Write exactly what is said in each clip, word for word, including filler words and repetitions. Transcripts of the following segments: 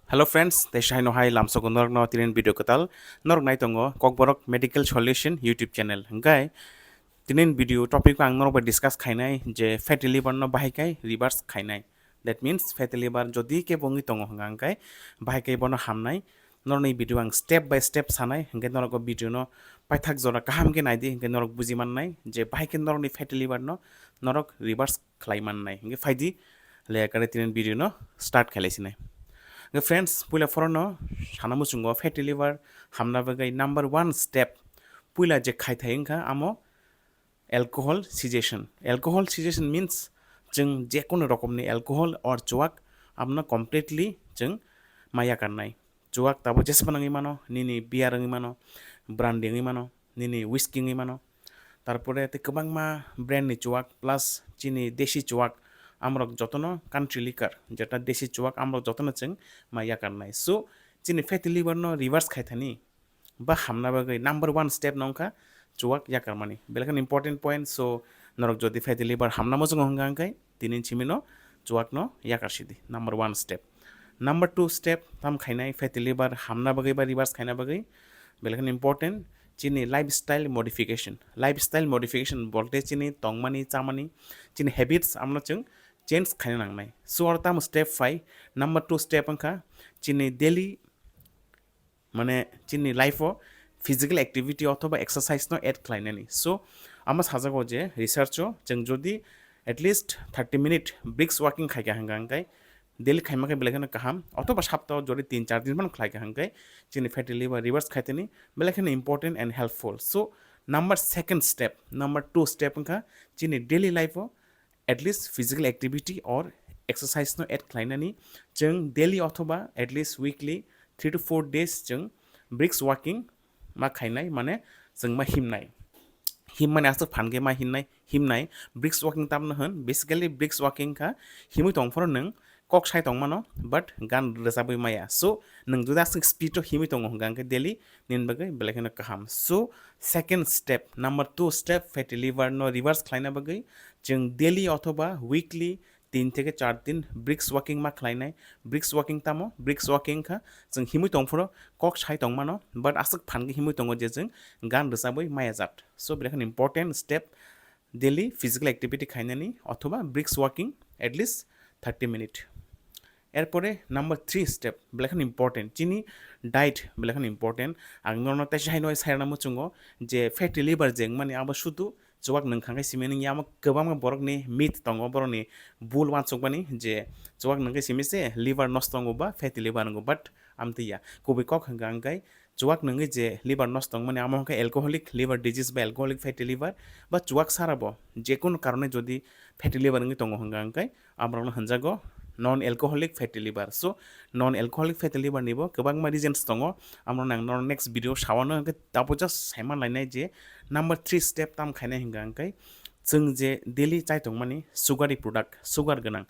Hello friends, tei saino hai lamsogo norokno tinin video kwtal. Norok nai tongo Kokborok Medical Solution YouTube channel. Hingkai tinin video topic ang norok bai discuss khainai je fatty liver no bahai kai reverse khainai. That means fatty liver jodi ke bongi tongo hingka hingkai bahai kai bono hamnai. Norokni video ang step by step sanai, hingke norok o video no paithak jora kaham ke naidi, hingke norok buji mannai je bahai ke norokni fatty liver no norok reverse khlai mannai. Hingke phaidi le kare tinin video no start khlai sinai. Hingke friends, puila phoro no sana muchungo fatty liver hamna bagwi number one step puila je khai thai wngkha amo alcohol cessation. Alcohol cessation means chwng je kono rokomni alcohol or chuak abono completely chwng ma yakarnai. Chuak tabuk jesa phano wngwi mano, nini beer wngwi mano, brandy wngwi mano, nini whisky wngwi mano. Tarpore tei kwbangma brand ni chuak plus chini desi chuak amrok jotono country liquor jeta desi chuak amrok jotono chwng ma yakarnai. So chini fatty liver no reverse khai thani ba hamna bagwi number one step no wngkha chuak yakarmani. Belai kheno important point. So norok jodi fatty liver hamna muchungo hwnka hwnkhe tini chimino chuak no yakar sidi, number one step. Number two step tam khainai fatty liver hamna bagwi ba reverse khaina bagwi belai kheno important chini lifestyle modification. Lifestyle modification bolte chini tongmani chamani chini habits amno chwng change khaina nangnai. So oro tamo step phai, number two step wngkha chini daily mane chini life o physical activity othoba exercise no add khlainani. So amo sajago je research o chwng jodi at least thirty minute brisk walking khaikha hwnka hwnkhe daily khaima khe belai kheno kaham, othoba saptao jodi tin char din phano khlaikha hwnkhe chini fatty liver reverse khaitani belai kheno important and helpful. So number second step, number two step wngkha chini daily life o at least physical activity or exercise no add khlainani. Chwng daily othoba at least weekly three to four days chwng brisk walking ma khainai, mane chwng ma himnai. Himmani aswk phan khe ma himnai, himnai. Brisk walking tamno hwn, basically brisk walking kha himwi tong phoro nwng kok sai tong mano, but gan rwchabwi maya. So nwng jodi aswk speed o himwi tongo hwnka hwnkhe daily nini bagwi belai kheno kaham. So second step, number two step, fatty liver no reverse khlaina bagwi chwng daily othoba weekly tin theke char din brisk walking ma khlainai. Brisk walking tamo? Brisk walking kha chwng himwi tong phoro kok sai tong mano, but aswk phan khe himwi tongo je chwng gan rwchabwi maya jat. So belai kheno important step daily physical activity khainani othoba brisk walking at least thirty minute. Erpore number three step belai kheno important, chini diet belai kheno important. Ang norokno teisa haino sai rwna muchungo je fatty liver je wngmani abo sudu chuak nwng kha khe simi wngya, amo kwbangma borokni myth tongo, borokni bul uansukmani je chuak nwng khe simi se liver nosto wngo ba fatty liver wngo, but amtwi ya. Kubui kok hwnka hwnkhe chuak nwngwi je liver nosto wngmani amo hwnkhe alcoholic liver disease ba alcoholic fatty liver ba chuak sara bo je kono karone jodi fatty liver wngwi tongo hwnka hwnkhe amorokno hwnjago non alcoholic fatty liver. So non alcoholic fatty liver ni bo kwbangma reasons tongo, amorokno ang norok next video sawano hwnkhe tabo just saiman lainai je number three step tam khainai hwnka hwnkhe chwng je daily chai tongmani sugary product, sugar gwnang,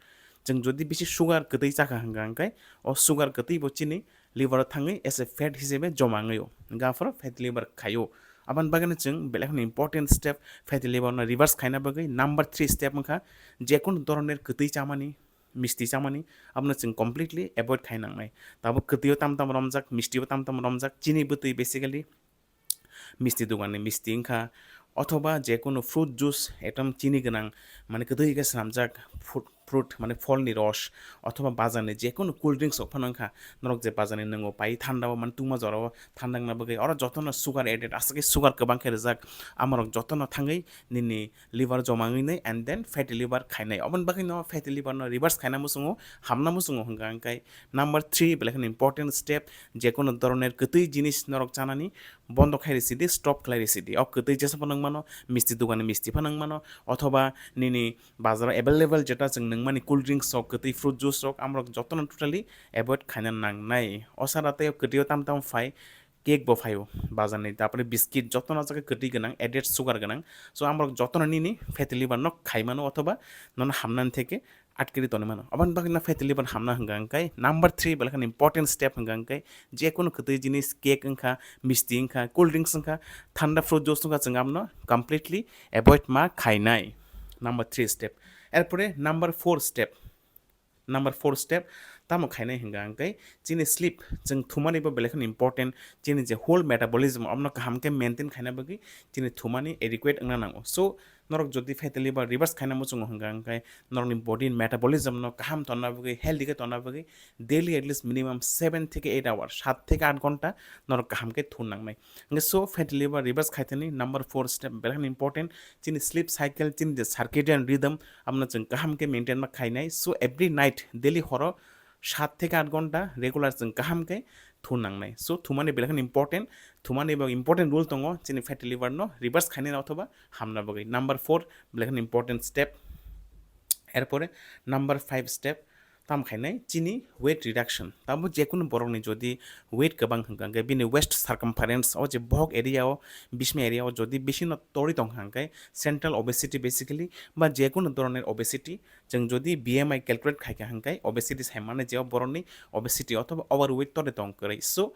chwng jodi bisi sugar kwtwi chakha hwnka hwnkhe o sugar kwtwi bo chini liver o thangwi as a fat hisebe joma wngwi o, hwnka aphuru fatty liver khaio. Aboni bagwino chwng belai kheno important step fatty liver no reverse khaina bagwi number three step wngkha je kono doroner kwtwi chamani, misti chamani, abono chwng completely avoid khai nangnai. Tabuk kwtwio tam tam romjak, mistio tam tam romjak, chini bwtwi basically misti doganni misti wngkha, othoba je kono fruit juice ekdom chini gwnang, mane kwtwi khe swnamjak fruit, fruit mane pholni ros, othoba bazarni je kono cool drinks rok phano wngkha, norok je bazarni nwngo pai thanda o mane tungma jora o thanda wngna bagwi, oro jotono sugar added, aswk khe sugar kwbang khe rijak, amorok jotono thangwi nini liver joma wngwi nai and then fatty liver khainai. Oboni bagwi no fatty liver no reverse khaina muchungo, hamna muchungo hwnka hwnkhe number three belai kheno important step, je kono doroner kwtwi jinis norok chanani bondo khai risi di, stop khlai risi di. O kwtwi jesa phano wng mano, misti dogani misti phano wng mano, othoba nini bazaro available jeta chwng nungmani cool drinks rok, kwtwi fruit juice rok, amorok jotono totally avoid khaina nangnai. O sara tei o kwtwi o tam tam phai, cake bo phaio bazarni, tarpore biscuit jotono jaga kwtwi gwnang, added sugar gwnang. So amorok jotono nini fatty liver no khaimano othoba nono hamnani theke atkiri tongwi mano. Aboni bagwi no fatty liver hamna hwnka hwnkhe number three belai kheno important step hwnka hwnkhe je kono kwtwi jinis, cake wngkha, misti wngkha, cool drinks wngkha, thanda fruit juice wngkha, chwng abono completely avoid ma khainai. Number three step. Erpore number four step. Number four step, Tamo khainai hwnka hwnkhe chini sleep chwng thumani bo belai kheno important, chini je whole metabolism omono kaham khe maintain khaina bagwi chini thumani adequate wngna nango. So norok jodi fatty liver reverse khaina muchungo hwnka hwnkhe norokni body metabolism no kaham tonna bagwi, healthy khe tonna bagwi daily at least minimum seven theke eight hour, saat theke aat ghonta norok kaham khe thun nangnai. Hwnkhe so fatty liver reverse khaithani number four step belai kheno important, chini sleep cycle, chini je circadian rhythm, amno chwng kaham khe maintain ma khainai. So every night, daily horo saat theke aat ghonta regular chwng kaham khe thun nangnai. So thumani belai kheno important, thumani bo important role tongo chini fatty liver no reverse khainani othoba hamna bagwi. Number four belai kheno important step. Erpore number five step, tam khainai chini weight reduction. Tamo jekunu borokni jodi weight kwbang hwnka hwnkhe bini waist circumference o je bohok area o, bismi area o jodi bisino tori tongkha hwnkhe central obesity basically ba jekunu dhoronor obesity, chwng jodi B M I calculate khaikha hwnkhe obesity saimano je o borokni obesity othoba overweight tore tong kwrwi. So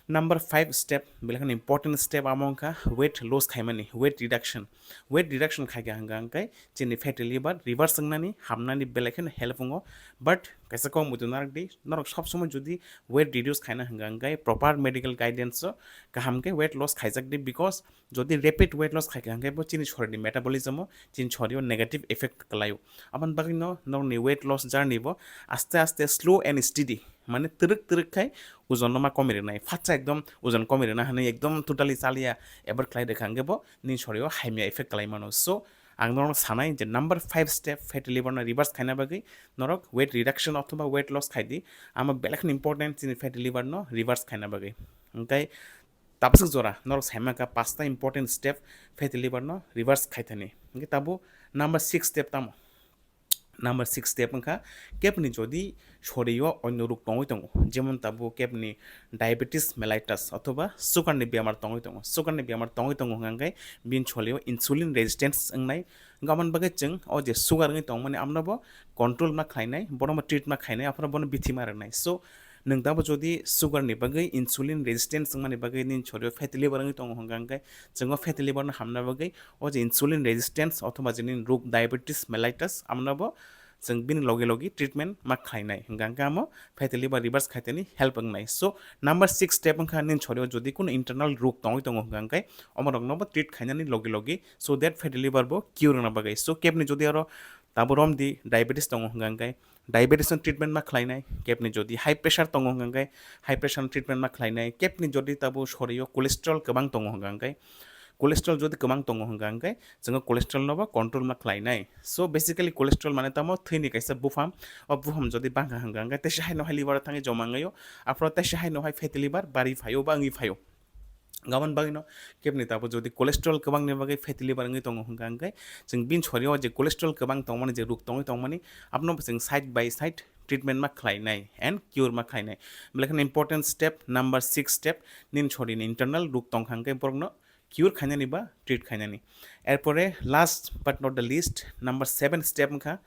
number five step belai kheno important step amo wngkha weight loss khaimani, weight reduction. Weight reduction khaikha hwnka hwnkhe chini fatty liver reverse wngnani hamnani belai kheno help wngo. But kaisa kok muitu narwkdi, norok sob somoi jodi weight reduce khaina hwnka hwnkhe proper medical guidance o kaham khe weight loss khaijakdi, because jodi rapid weight loss khaikha hwnkhe bo chini sorirni metabolism o, chini sorio negative effect kwlaio. Aboni bagwino norokni weight loss journey bo aste aste slow and steady, mane twrwk twrwk khai ojon no ma komi rwnai. Phatsa ekdom ojon komi rwna hwnwi ekdom totally chaliya avoid khlai rwkha hwnkhe bo nini sorio hamya effect kwlai mano. So ang norok sanai je number five step fatty liver no reverse khaina bagwi norok weight reduction othoba weight loss khaidi, amo belai kheno important chini fatty liver no reverse khaina bagwi. Hwnkhe tabaswk jora norok saimaka pasta important step fatty liver no reverse khaithani. Hwnkhe tabo number six step tamo? Number six step wngkha kebni jodi sorio onno rok tongwi tongo, jemon tabo kebni diabetes mellitus othoba sugar ni bemar tongwi tongo. Sugar ni bemar tongwi tongo hwnka hwnkhe bini sorio insulin resistance wngnai. Hwnkhe aboni bagwi chwng o je sugar wngwi tongmani amno bo control ma khlainai, bono bo treat ma khainai, aphano bono bithi ma rwnai. So nwng tabo jodi sugar ni bagwi, insulin resistance wngmani bagwi nini sorio fatty liver wngwi tongo hwnka hwnkhe chwng o fatty liver no hamna bagwi o je insulin resistance othoba je nini rok diabetes mellitus amno bo chwng bini logi logi treatment ma khlainai, hwnka hwnkhe amo fatty liver reverse khaitani help wngnai. So number six step wngkha nini sorio jodi kuno internal rok tongwi tongo hwnka hwnkhe omorokno bo treat khainani logi logi, so that fatty liver bo cure wngna bagwi. So kebni jodi aro tabo romdi diabetes tongo hwnka hwnkhe diabetes no treatment ma khlainai, kebni jodi high pressure tongo hwnka hwnkhe high pressure no treatment ma khlainai, kebni jodi tabo sorio cholesterol kwbang tongo hwnka hwnkhe cholesterol jodi kwbang tongo hwnka hwnkhe chwng cholesterol no bo control ma khlainai. So basically cholesterol mane tamo thwini kaisa bupham, o bupham jodi bangkha hwnka hwnkhe teisa haino hai liver o thangwi joma wngwi o, aphro teisa haino hai fatty liver bari phaio ba wngwi phaio. Aboni bagwino kebni tabo jodi cholesterol kwbangni bagwi fatty liver wngwi tongo hwnka hwnkhe chwng bini sorio je cholesterol kwbang tongmani je rok tongwi tongmani abono bo chwng side by side treatment ma khlainai and cure ma khlainai. Belai kheno important step number six step nini sorini internal rok tongkha hwnkhe borokno cure khainani ba treat khainani. Erpore last but not the least number seven step wngkha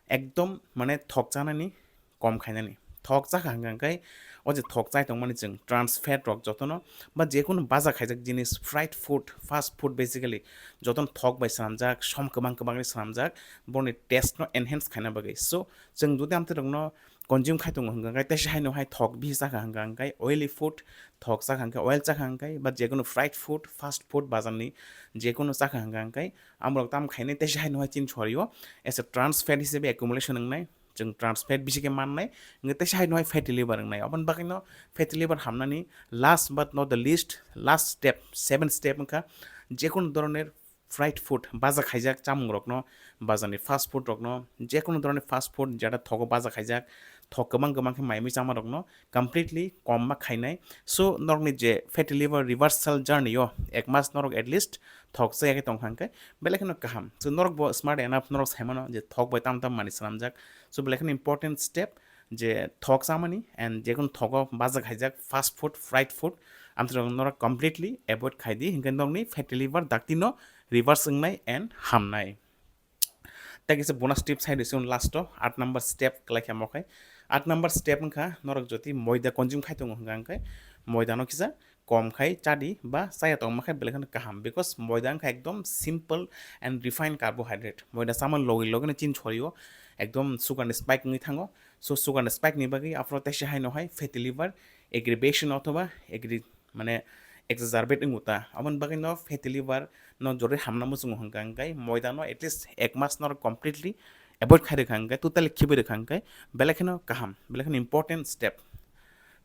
ekdom mane thok chanani kom khainani. Thok chakha hwnka hwnkhe o je thok chai tongmani chwng trans fat rok jotono ba jekunu baja khaijak jinis, fried food, fast food basically jotono thok bai swnamjak, som kwbang kwbangni swnamjak, boni taste no enhance khaina bagwi. So chwng jodi amtwi rokno consume khai tongo hwnka hwnkhe teisa haino hai thok bisi chakha hwnka hwnkhe oily food, thok chakha hwnkhe oil chakha hwnkhe ba jekunu fried food, fast food, bazarni jekunu chakha hwnka hwnkhe amorok tamo khainai teisa haino hai chini sorio as a trans fat hisabe accumulation wngnai, chwng trans fat bisi khe mannai, hwnkhe teisa haino hai fatty liver wngnai. Aboni bagwino fatty liver hamnani last but not the least, last step, seven step wngkha jekunu doroner fried food, baja khaijak chamungrokno, bajarni fast food rokno, jekunu doroner fast food jeta thogo baja khaijak, thok kwbang kwbang khe maimui chamarokno completely kom ma khainai. So norokni je fatty liver reversal journey o ek mas norok at least thok chaya khe tongkha hwnkhe belai kheno kaham. So norok bo smart enough, norok saimano je thok bai tam tam manwi swnamjak. So belai kheno important step je thok chamani and jekunu thogo baja khaijak fast food, fried food, amtwrwng norok completely avoid khaidi, hwnkhe norokni fatty liver dakti no reverse wngnai and hamnai. Tei kisa bonus tip sai rwsong last o, aat number step kwlai khe amo khai. Aat number step wngkha norok jodi moida consume khai tongo hwnka hwnkhe moida no kisa kom khai chadi ba chaya tongma khai belai kheno kaham, because moida wngkha ekdom simple and refined carbohydrate. Moida chamani logi logi no chini sorio ekdom sugar ni spike wngwi thango. So sugar ni spike ni bagwi aphuru teisa haino hai fatty liver aggravation othoba aggra-, mane exacerbate wngo ta. Aboni bagwi no fatty liver no jori hamna muchungo hwnka hwnkhe moida no at least ek mas norok completely avoid khai rwkha hwnkhe, totally khibi rwkha hwnkhe belai kheno kaham, belai kheno important step.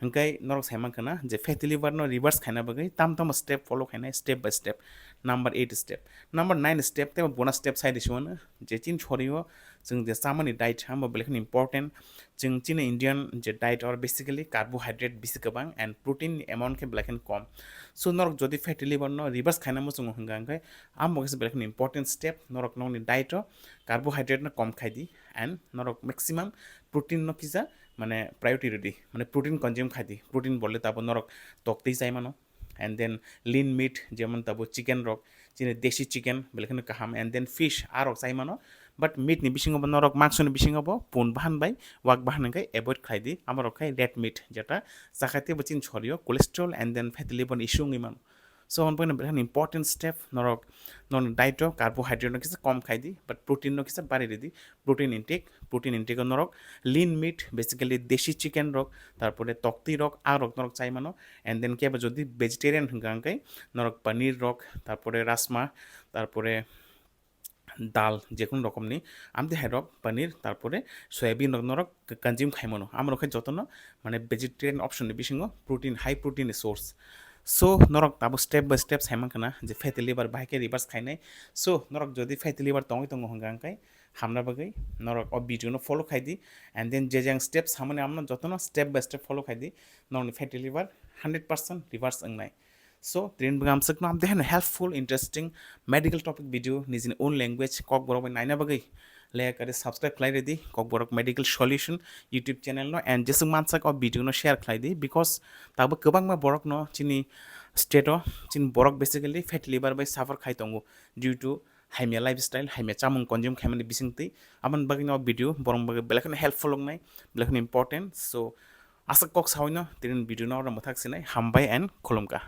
Hwnkhe norok sai mankha na je fatty liver no reverse khaina bagwi tam tamo step follow khainai, step by step. Number eight step, number nine step tei bo bonus step sai di sio no je chin chori o chwng je chamani diet hambo belai kheno important. Chwng chini Indian je diet or basically carbohydrate bisi kwbang and protein ni amount khe belai kheno kom. So norok jodi fatty liver no reverse khaina muchungo hwnka hwnkhe amo khe belai kheno important step, norok nokni diet o carbohydrate no kom khai di and norok maximum protein no kisa mane priority rwdi, mane protein consume khai di. Protein bolle tabo norok tok twi chai mano, and then lean meat jemon tabo chicken rok, chini desi chicken belai kheno kaham, and then fish a rok chai mano. But meat ni bisingo bo norok, mangso ni bisingo bo pun bahan bai wak bahan hwnkhe avoid khai di, amo rok khai red meat jeta chakhai tei bo chini sorio cholesterol and then fatty liver ni issue wngwi mano. So on point important step, norok non diet o carbohydrate no kisa kom khai di but protein no kisa bari ridi. Protein intake, protein intake o norok lean meat, basically desi chicken rok, tarpore toktwi rok, a rok norok chai mano. And then kebo jodi vegetarian hwnka hwnkhe norok paneer rok, tarpore rasma, tarpore dal, jekunu rokomni amtwi hai rok, paneer, tarpore soyabin rok norok consume khai mano. Amo rok khe jotono mane vegetarian option ni bisingo protein, high protein ni source. So norok tabo step by step sai mankha na je fatty liver bahai khe reverse khainai. So norok jodi fatty liver tongwi tongo hwnka hwnkhe hamna bagwi norok o video no follow khai di, and then je jang step samani amno jotono step by step follow khai di, norokni fatty liver hundred percent reverse wngnai. So trin bwgam swkno amtwi heno helpful, interesting medical topic video nijini own language Kokborok bai naina bagwi leya kare subscribe khlai redi Kokborok Medical Solution YouTube channel no, and jeswk mansak o video no share khlai di, because tabo kwbangma borok no chini state o chini borok basically fatty liver bai suffer khai tongo due to hamya lifestyle, hamya chamung consume khaimani bisingtwi. Aboni bagwi no video borok bagwi belai kheno helpful wngnai, belai kheno important. So aswk kok sawi no tini video no oro mwthak sinai, hambai and khulumkha.